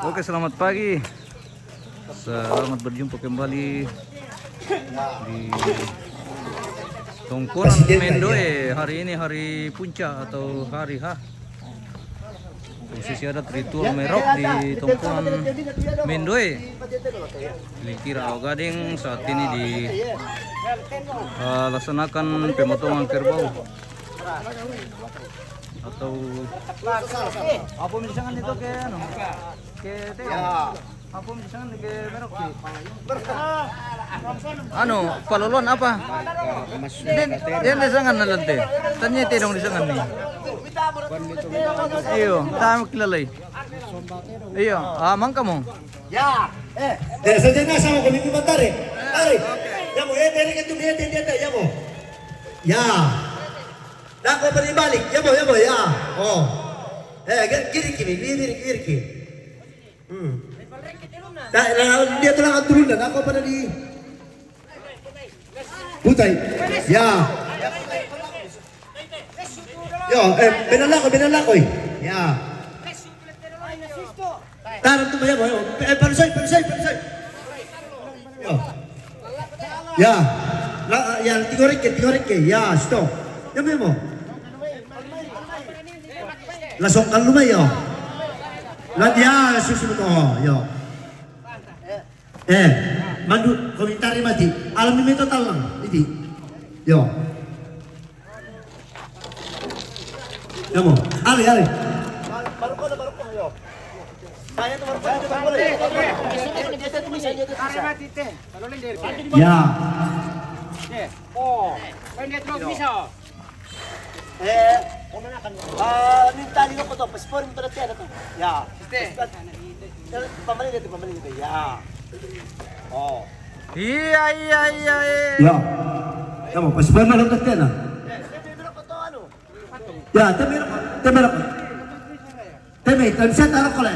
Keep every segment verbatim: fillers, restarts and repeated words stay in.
Oke, selamat pagi. Selamat berjumpa kembali di Tongkonan Mendoe. Hari ini hari puncak atau hari H. Prosesi adat ritual merok di Tongkonan Mendoe. Lingkira Awa Gading saat ini di, eh, laksanakan pemotongan kerbau atau apa misalkan itu ke anu, ke teo. Apa misalkan ke merok ke anu, palolon apa? Den, den de sangan na lante. Tanya te dong de sangan ni. Iyo, tamu kilalai. Iyo, ah, mang kamu. Ya, eh, de saja na sama ko minggu matare. Tare. Ya mo, eh, tare ke tu, eh, tare, tare, ya mo. Ya. Dako pa di balik. Ya mo, ya mo, ya. Oh. Eh, gir-, giri kimi, giri, giri ki. Hmm. Da, da, dia tulang ang tulunda. Dako pa na di. Putay. Ya. Yo, eh, benalako, benalako, eh. Ya. Taran tu ba, ya mo, ya mo. Eh, palusay, palusay, palusay. Yo. Ya. La, ya, tigorik ke, tigorik ke. Ya, sto. Ya mo, ya mo. Lasong kalumay, yo. La, ya, susunod, oh, yo. Eh, mandu komentari mati. Alam ni mito talang, iti. Yo. Yamo. Ale, ale. Ya. Eh, ah, minta di ko to, paspor mo to. Ya. Pamalin dito, pamalin dito. Ya. Oh. Iya, iya, iya, iya. Ya. Yamo, paspor mo to. Ya, teme, teme. Teme, teme, sa taro ko le.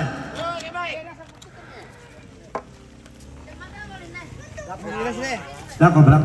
Dako, brak.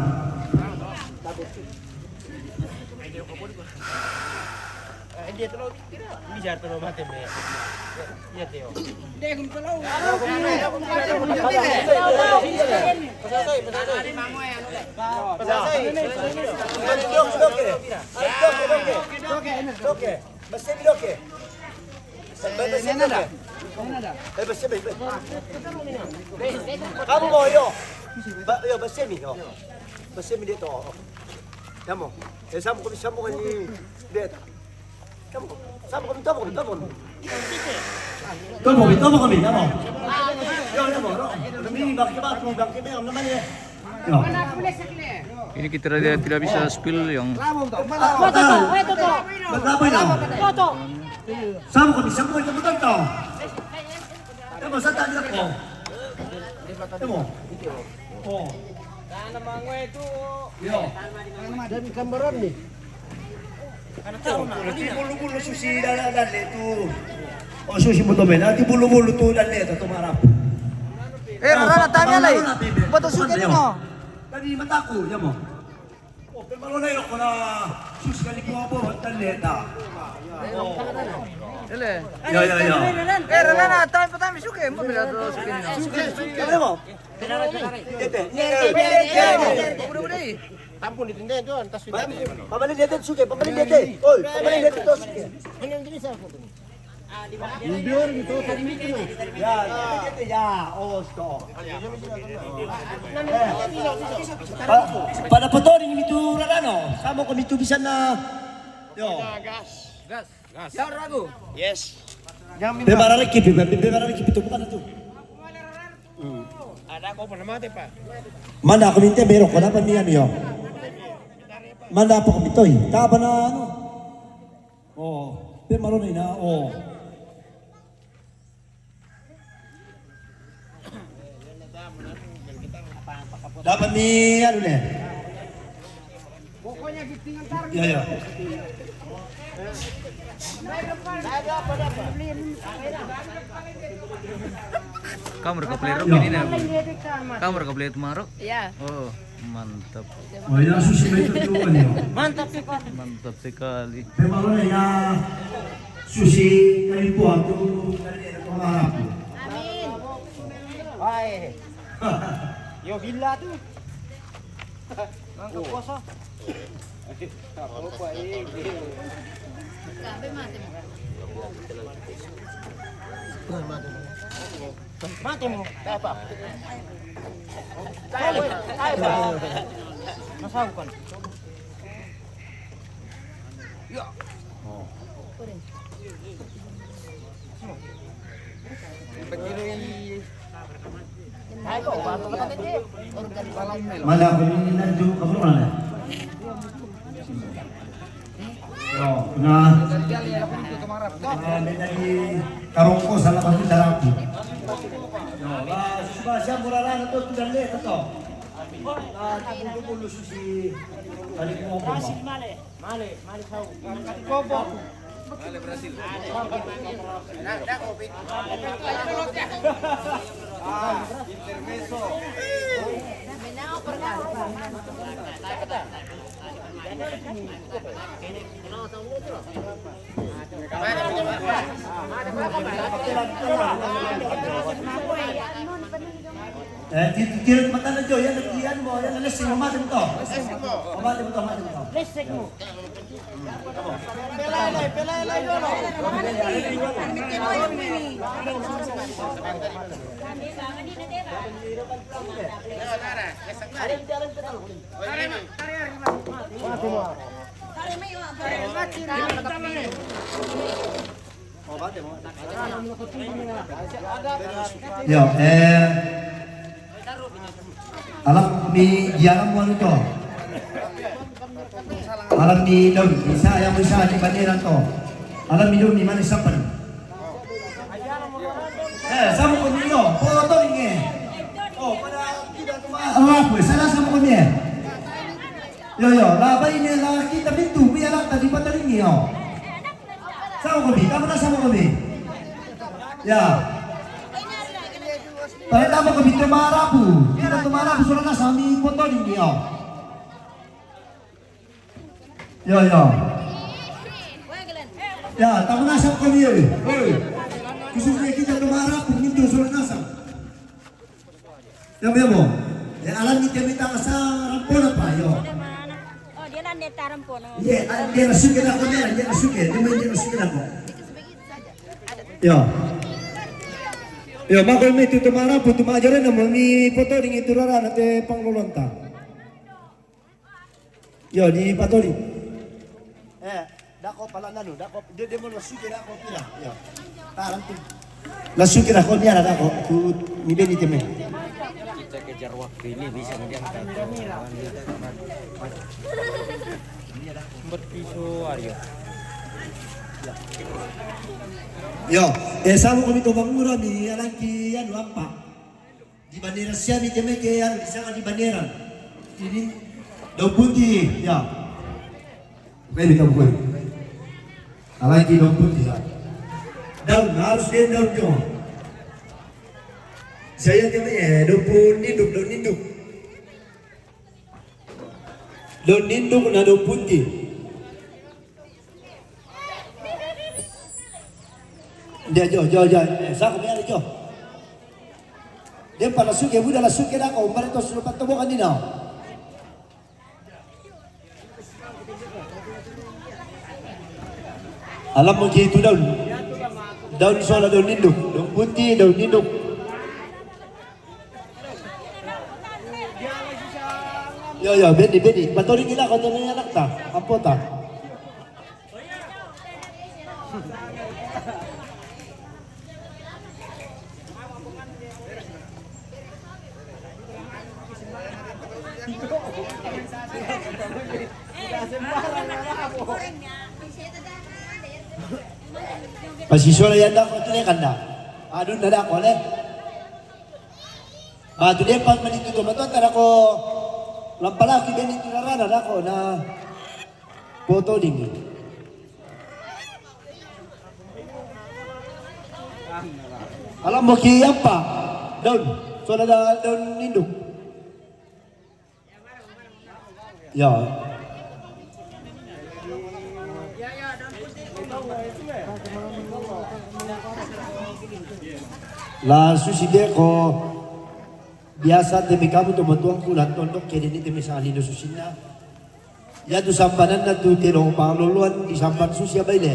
Kamu mo, yo. Ba, yo, basemi, yo. Basemi dito, oh. Yamo. Eh, samu ko, samu ko ni dito. Samu ko, samu ko, samu ko, samu ko. Samu ko, samu ko, yamo. Yo, yamo, ro. Kami, bakit ba, kung bakit ba, yung naman eh. Yo. Ini kita tidak, tidak bisa spill yang Foto, foto, foto. Magkapoy na. Foto. Samu ko, samu ko, samu ko. Tama, sa tanda ko. Tama. Oh. Yo. Dan gambaran ni. Ati bulu-bulu susi dala dale tu. Oh, susi mo to men. Ati bulu-bulu tu dale tu, tumarap. Eh, rana tanya lai. Bato suke ni mo. Tadi mataku, ya mo. Oh, pero malunay ako na susi ka ni Kuwabo, dale ta. Oh. Ele. Ya, ya, ya. Eh, rana, tanya pa tanya suke mo, bila to suke ni. Suke, suke. Ano mo? Dete, dete, dete. Udah, udah. Tampun di tenda itu, antas sudah. Pamalin dete, suke, pamalin dete. Oi, pamalin dete to, suke. Ano yung ginisa ko? Yung beer gitu, sa dito na. Ya, dete, ya, oh, sto. Eh. Pa, pada foto ni mitu rarano, sama ko mitu bisan na. Yo. Gas. Gas. Gas. Ya, ragu. Yes. Pe marariki, pe, pe marariki, pe, bukan itu. Ada ko pa namate pa. Manda ako minte, meron ko na pa niya niyo. Manda pa ko mitoy. Tapa na ano? Oh, pe marunay na, oh. Dapat ni ano ne? Ya, ya. Kamu ka player ini na. Kamu ka player tomorrow? Ya. Oh, mantap. Oh, ya, susi ba ito yung ano? Mantap sekali. Mantap sekali. Pero ano na ya, susi, kayo po, ato, kayo po, Yo, bila tu. Mangka puasa. Mati mo. Tayo pa. Tayo pa. Masawa ka na. Mana ko ni nanju ka mana? Yo, na. Ah, may nagi karong ko sa labas ng darapo. Yo, ba, ba siya mura na to, tudan le to. Ah, tudo ko lusu si balik mo ko. Mali, mali sa. Kobo. Eh, ti-, ti-, mata na jo, yan, yan mo, yan, alas singko, mati mo to. Mati mo to, mati mo to. Yo, eh, alam mi, dialam mo ano to? Alam mi daw, isa, ayaw mo isa, di ba nila to? Alam mi daw, ni Manny Sapan. Eh, sama ko niyo, photo ninge. Oh, para kita tuma-, alam ko, sana sama ko niya. Yo, yo, labay niya, nakita mi tu, may alam, tadi pa tadi niyo. Sama kami, tama na sama kami. Ya. Para tama kami tumarapu. Kita tumarapu, sudah na sami foto ninyo. Yo, yo. Ya, tama na sama kami, eh. Hoy. Khususnya kita tumarapu, ninyo sudah na sa. Yo, mi amo. Eh, alam ni kami tama sa rampona pa, yo. Oh, dia lah neta rampona. Ye, ah, dia na suke na ko, dia, dia na suke, dia main dia na suke na ko. Yo. Yo, mako mi tu tumarapu, tu majore na mo mi foto ding itu rara na te panglolonta. Yo, di patoli. Eh, dako pala nanu, dako, dia, dia mo lasuke dako pira. Yo. Tarantu. Lasuke dako niya dako, tu mi beni teme. Kita kejar waktu ini bisa menjadi berpiso Aryo. Yo, eh, samu kami to bangura mi alangki anu apa? Di bandera siya mi teme ke anu, di sana di bandera. Ini daun putih, ya. Oke, kita buka. Alangki daun putih, ya. Daun, harus dia daun jo. Saya teme, eh, daun pun ninduk, daun ninduk. Daun ninduk na daun putih. Dia jo, jo, jo. Eh, sa ko mi ada jo. Dia pa lasuke, buda lasuke dako, mare to sudah patobo kan dina. Alam mo gitu daun. Daun sola daun ninduk, daun putih, daun ninduk. Yo, yo, beni, beni. Patoring ila ko to ni anak ta. Ampo ta. Pasisola yan dako, tine kanda. Adun na dako, ne? Batu depang manitu to, matuan ta dako. Lampalaki beni tu rara na dako, na. Poto dingin. Alam mo ki apa? Daun. So, ada daun ninduk. Ya. La susi deko. Biasa te mai kamu tomatuangku, lan tondok ke deni te mai sangalino susinna. Iatu sampananna tu telo pangaloloan, disampan susi abai le.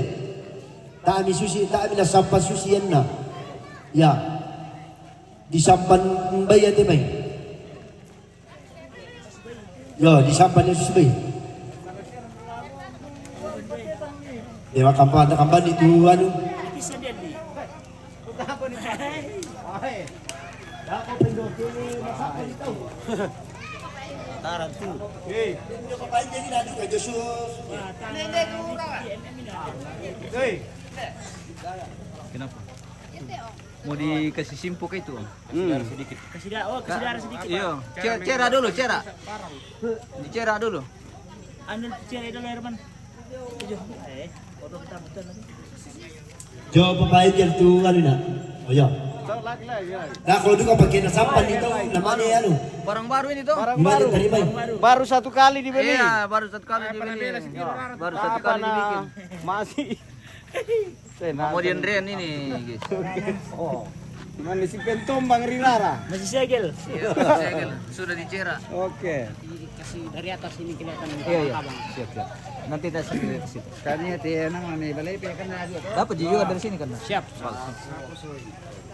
Tae' mi susi, tae' mi nasampan susi anna. Iya. Disampan bai iate mai. Yo, disampan susi bai. Dewa kampan, kampan itu anu. Taran tu. Hei. Hei. Kenapa? Mau dikasih simpuk itu, Om? Hmm. Sedikit. Kasih darah, oh, kasih darah sedikit. Iya. Cera, cera dulu, cera. Dicera dulu. Anu, cera dulu, Herman. Tujuh. Eh, foto kita betul lagi. Jo, papainjal tu anu na. Oh, iya. Nah, kalau juga pakai nasampan itu, namanya anu. Barang baru ini tuh. Barang baru. Terima. Baru satu kali dibeli. Iya, baru satu kali dibeli. Baru satu kali dibikin. Masih. Mau diandrean ini, guys. Oh. Cuman disimpan tombang ri rara. Masih segel. Iya, masih segel. Sudah dicera. Oke. Kasih dari atas ini kelihatan. Iya, iya. Abang. Siap, siap. Nanti kita sini ke situ. Kami hati nama nih, balai pe kan ada. Dapat juga dari sini kan? Siap. Bagus.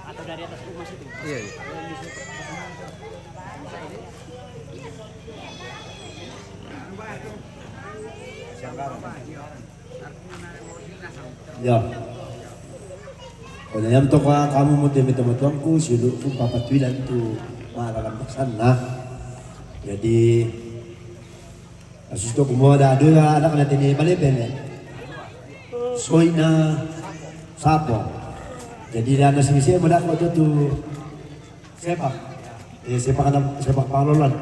Atau dari atas rumah situ. Iya, iya. Ya. Kone yam toko kamu mo teme tama tuangku, siulu ku papa tuilan tu malakan pasanna. Jadi, asus to kumo ada dua anak na tene bale pene. Soina sapo. Jadi, dana sini mo dako tu tu Sepak. Eh, sepak ada, sepak pangaluaran.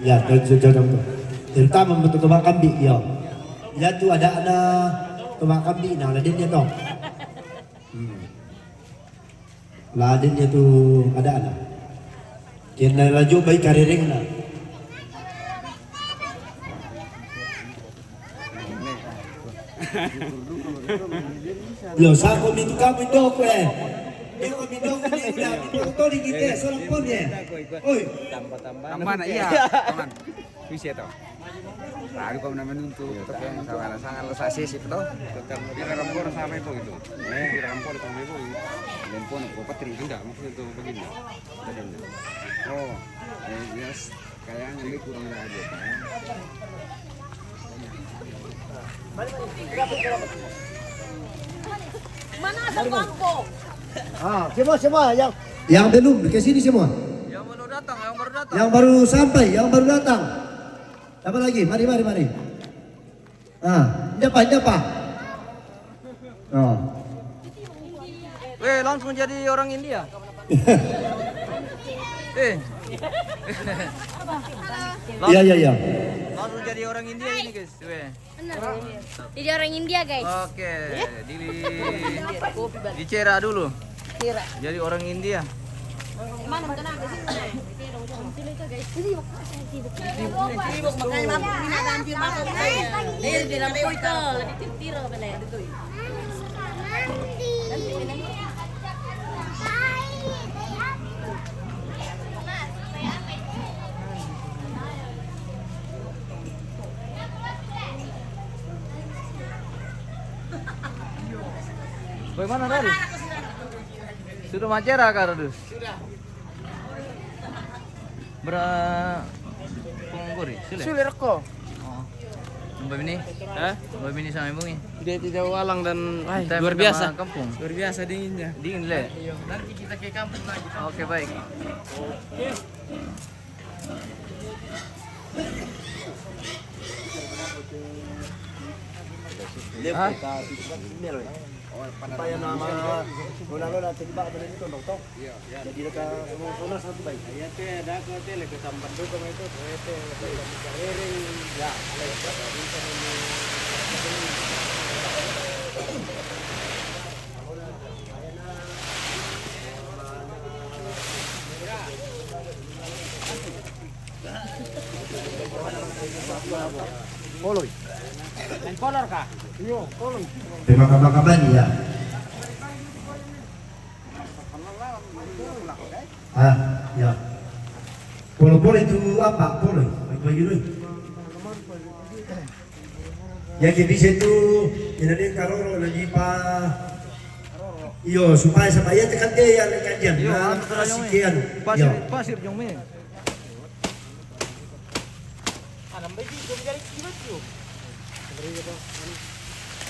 Ya, terutama untuk tobang kambing, ya. Ya, tu ada, ada tobang kambing, nah, ada dia tu. Hmm. Laden dia tu ada anak. Kena laju baik karereng na. Lo sako mi tu kamu indok eh. Dia ko mi indok ni udah mi foto di kita solang pon ya. Oi. Tambah-tambah. Tambah na iya, paman. Wis ya to. Baru kau namanya untuk tepung sama sangat lesasi sih to. Di Rambor sampai po gitu. Di Rambor sampai po gitu. Rambor ko patri sudah maksudnya itu begini. Tadi ini. Oh, eh, yes. Kayaknya ini kurang aja. Mana ada bangko? Ah, semua, semua yang yang belum ke sini semua. Yang baru datang, yang baru datang. Yang baru sampai, yang baru datang. Siapa lagi? Mari, mari, mari. Ah, nyapa, nyapa. Oh. Weh, langsung jadi orang India. Eh. Iya, iya, iya. Langsung jadi orang India ini, guys. Weh. Bener. Jadi orang India, guys. Oke, di dicera dulu. Kira. Jadi orang India. Mana mau kenapa sih? Ini Bagaimana tadi? Sudah macera kah, Radus? Sudah. Bra pengguri, sule? Sule reko. Oh. Mbak Mini? Hah? Mbak Mini sama Ibu Mini? Dia tidak walang dan, wah, luar biasa. Kampung. Luar biasa dinginnya. Dingin, le? Iya. Nanti kita ke kampung lagi. Oke, baik. Hah? Supaya nama lona-lona tadi bak tadi itu, Dokter. Jadi dekat semua zona satu baik. Iya, teh, ada ke teh, lagi tambah dulu sama itu, teh, teh, lagi tambah karering. Ya, ada. Koloi. Main kolor kah? Iyo, koloi. Terima kasih, Bapak Bani, ya. Ah, ya. Polo-polo itu apa? Polo. Bagi-bagi dulu. Ya, ke bisa itu, ini dia karoro lagi pa. Iyo, supaya sama iya tekan dia yang kajian. Iyo, nah, anu, terus kasih yang ke anu. Pasir, iyo. Pasir jong me.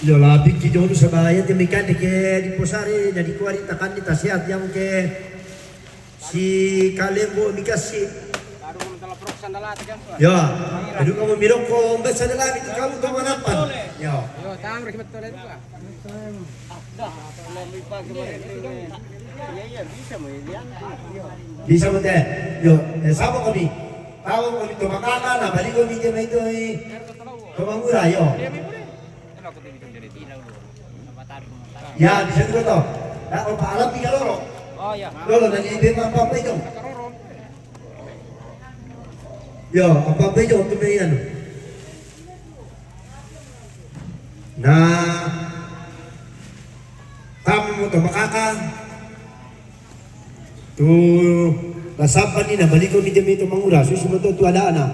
Iyo, la pikir jong lu sama iya te mekande ke di posari, jadi kuari takan di tasehat yang ke si kalembo mikasi. Iyo, aduh, kamu miroko, mbak sadala itu kamu tuh manapan. Iyo. Iyo, tamu lagi betul itu, Pak. Bisa mo te. Iyo, eh, sama kami. Tahu kami to makaka na balik kami dia mai to, eh. To mangura, iyo. Ya, bisa juga to. Nah, kalau Pak Alam tiga loro. Oh, iya. Lolo, nanti dia apa-apa itu. Iyo, apa-apa itu untuk main. Nah, tamu to makaka. Tu, la sapa ni na balik ko mi dia mai to mangura, susu mo to tu ada ana.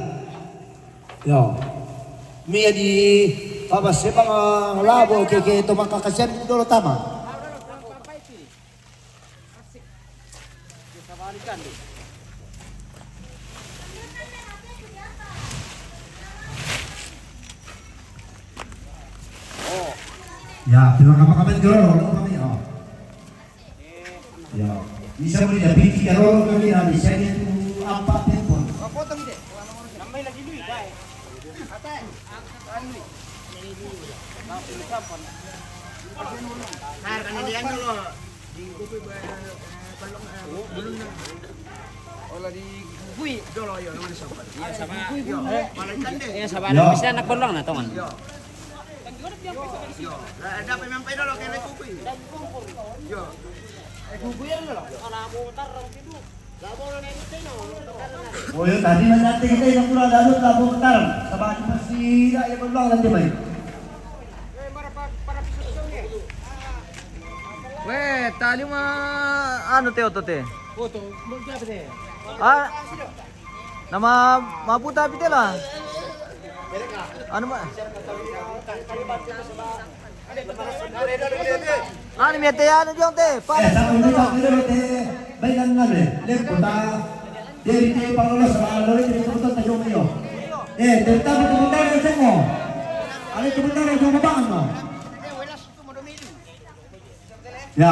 Iyo. Mi di papa sebang, ah, labo ke, ke to makaka sian dolo tama. Ya, terima kasih, Pak Kapten Joro. Lo kami, oh. Ya. Bisa beli dapiti kalau lo kami ada saya itu apa pun. Nah, kan dia dulu. Olah di Gugui. Dolo, iyo, naman sa Iya, sama. Iyo, malah ikan deh. Iya, sama. Iyo. Bisa anak berulang na, tongan. Iyo. Iyo. Lah, ada apa memang pai dolo kena Gugui? Iyo. Eh, Gugui yang dolo. Oh, iyo, tadi nanti kita yang kurang lalu lah, bentar. Sama aja masih, ya, ya, berulang nanti, Mai. Weh, tali ma anu te oto te. Oto, mau apa te? Ah, nama maputa pite la. Anu ma. Anu mi te anu jong te. Pada. Eh, sama ini tak ada te. Baik kan, kan, eh. Lek kota. Dari te pangolo sama lo te kota tajong yo. Eh, dari tamu komentar yo semua. Ale komentar yo semua bangan no. Ya.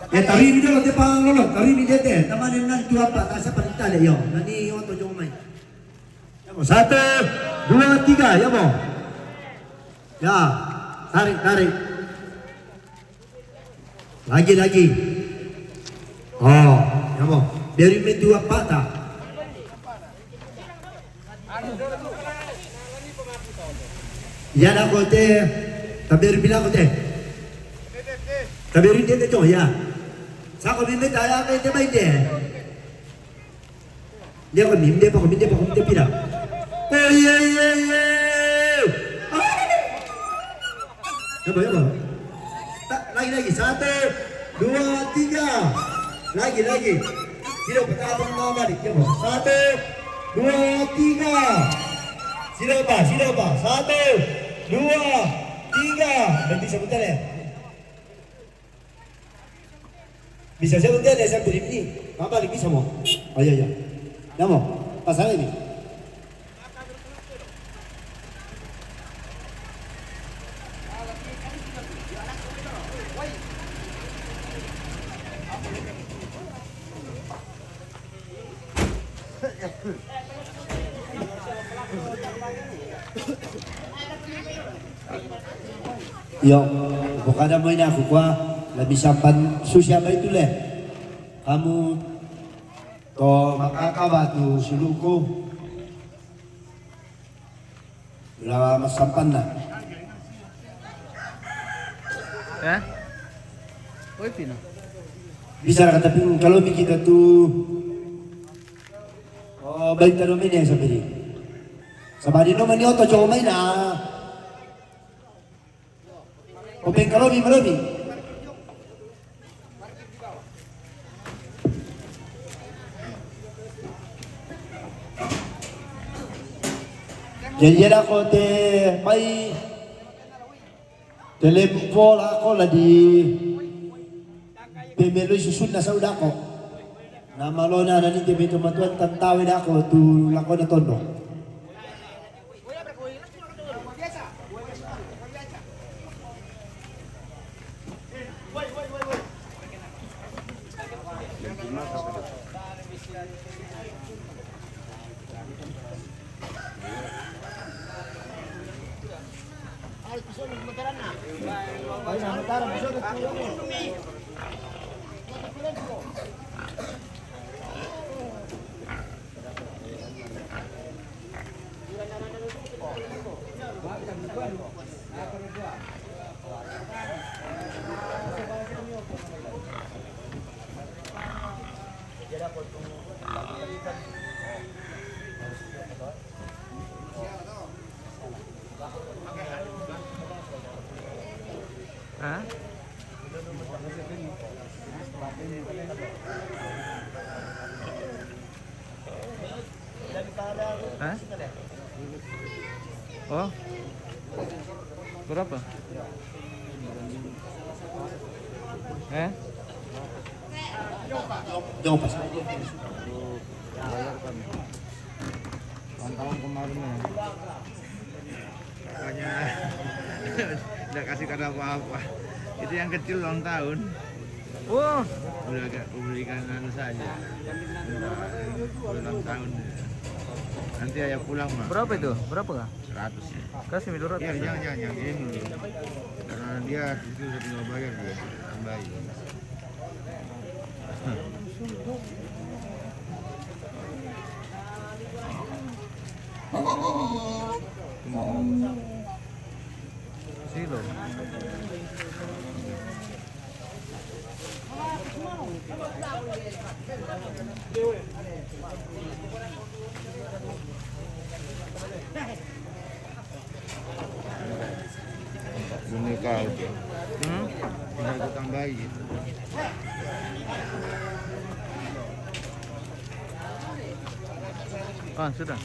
Eh, tarimi dolo te pang lolo, tarimi dia te. Tamanen nan tu apa, tak siapa ditale, yo. Nani oto jong mai. Ya mo, satu, dua, tiga, ya mo. Ya, tarik, tarik. Lagi, lagi. Oh, ya mo. Biarin main dua patah. Iya, dah, kote. Tapi bilang kote. Tapi dia te, ya. Sako bimbe taya, kote main dia. Dia ko minde, pako minde, pako minde pira. Oh, iya, iya, iya. Ya, Bang, ya, Bang. Ta-, lagi, lagi. Satu, dua, tiga. Lagi, lagi. Sila pertama, pertama balik. Ya, Bang. Satu, dua, tiga. Sila, Pak. Sila, Pak. Satu, dua, tiga. Berhenti sebentar, ya. Bisa sebentar, ya, saya beri ini. Mabalik bisa mo. Oh, iya, iya. Ya, mo. Pasal ini. Iyo, ko kada mo ina kukua, lebih sampan susi apa itu le. Kamu to makaka ba tu suluku. Bila masampan na. Eh? Oi, pina. Bisa kata ping kalau mi kita tu. Oh, baik tano mene sabiri. Sabari no mani oto jong mai na. Kopeng ka lobi, ma lobi. Jadi, iya dako te mai, te lempo lako la di pemeloi susunna sau dako. Na malona na ni te mai tomatuanta tawe dako tu lako na tondo. Hah? Hah? Oh. Berapa? Eh? Jauh pas. Bayar kan. Ulang tahun kemarin ya. Makanya nggak kasih kado apa-apa. Itu yang kecil ulang tahun. Oh. Udah agak kubelikan anu saja. Udah, ulang tahun. Nanti ayah pulang mah. Berapa itu? Berapa kah? Seratus ya. Kasih mi dua ratus. Iya, jangan, jangan, jangan. Ini dulu. Karena dia itu udah tinggal bayar dia. Tambahin. Silo. Boneka aja. Hmm? Tinggal ditambahin. Ah, sudah.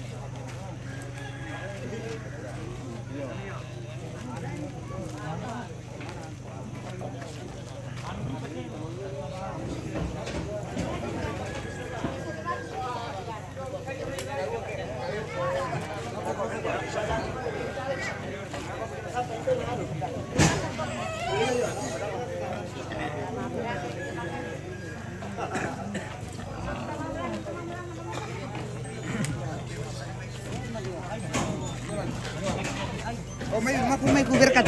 O mai, mapu mai ku berkat.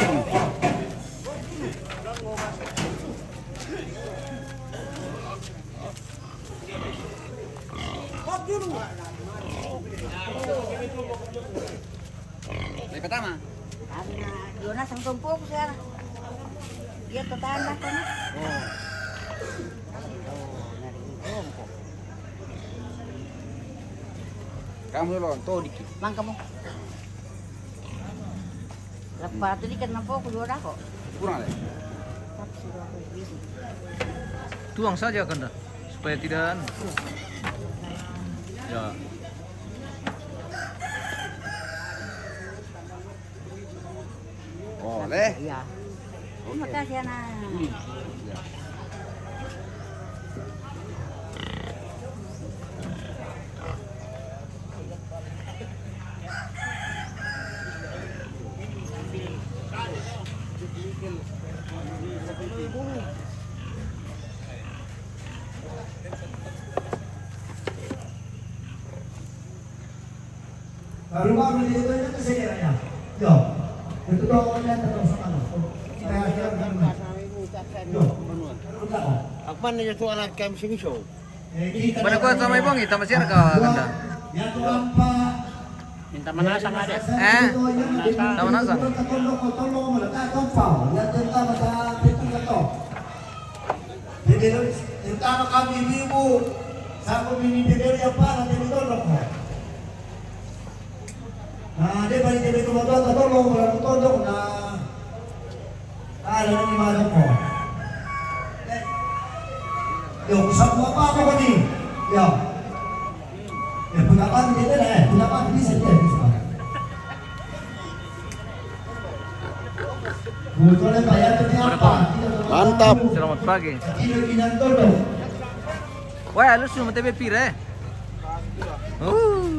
Mai pertama. Karena Jonas ang tumpok siya. Dia tetangga kan. Oh. Oh, nari ko. Kamu lo to dikit. Lang kamu. Lepas tu dikit nampak aku jual aku. Kurang deh. Tapi sudah aku isi. Tuang saja kan dah, supaya tidak anu. Ya. Boleh. Iya. Terima kasih, Anak. Hmm. Ya. Baru bangun di situ, itu saya kira ya. Yo. Itu doang, terus sama lo. Saya kira kan. Yo. Aku mana itu anak kami sini, so. Mana ko sa may bongi, tama siya nakakanta. Minta manasang ada. Eh? Tama manasang. Terutama kami ibu, sa ko bini bibili yang parang tinutulog ko. Na, di ba, di ba, tumatawag, tatulog, wala nang tulog na. Ah, alam ni Mano ko. Eh, yo, sa mga pa ako ni. Yo. Eh, punta pa, hindi na, eh. Punta pa, hindi sa, hindi sa. Mantap. Selamat pagi. Wah, lu semua T V pire? Uh.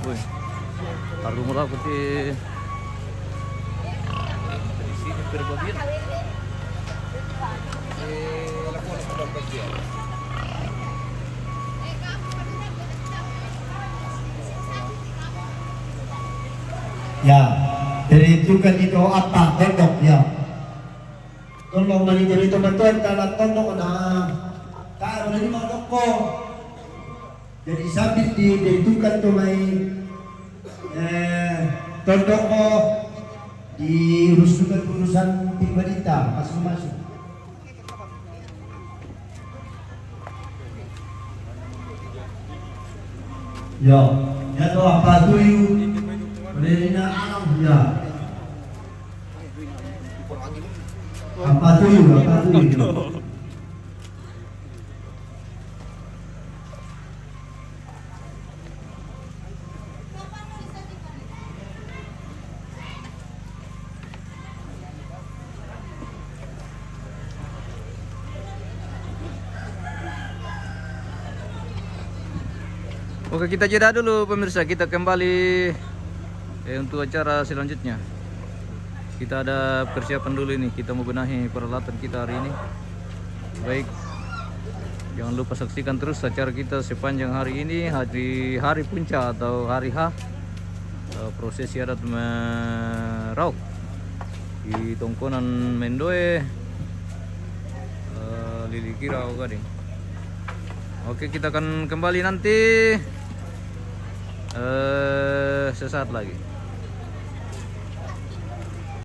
Wih. Taruh mula kuti. Ya, dari itu kan itu apa kodok ya. Tolong mani dari teman-teman kalau tolong na taruh dari mau toko. Jadi sambil di, ditentukan tuh mai eh toko diurus juga urusan pribadi ta masing-masing. Ya, ya tuh apa tuh yu? Boleh ini alam ya. Apa tuh yu? Apa tuh yu? Oke, kita jeda dulu pemirsa, kita kembali eh, untuk acara selanjutnya. Kita ada persiapan dulu ini, kita mau benahi peralatan kita hari ini. Baik, jangan lupa saksikan terus acara kita sepanjang hari ini, hari hari puncak atau hari H, eh, prosesi adat Merauke di Tongkonan Mendoe, eh, Lilikira, Gading. Oke, kita akan kembali nanti eh sesaat lagi.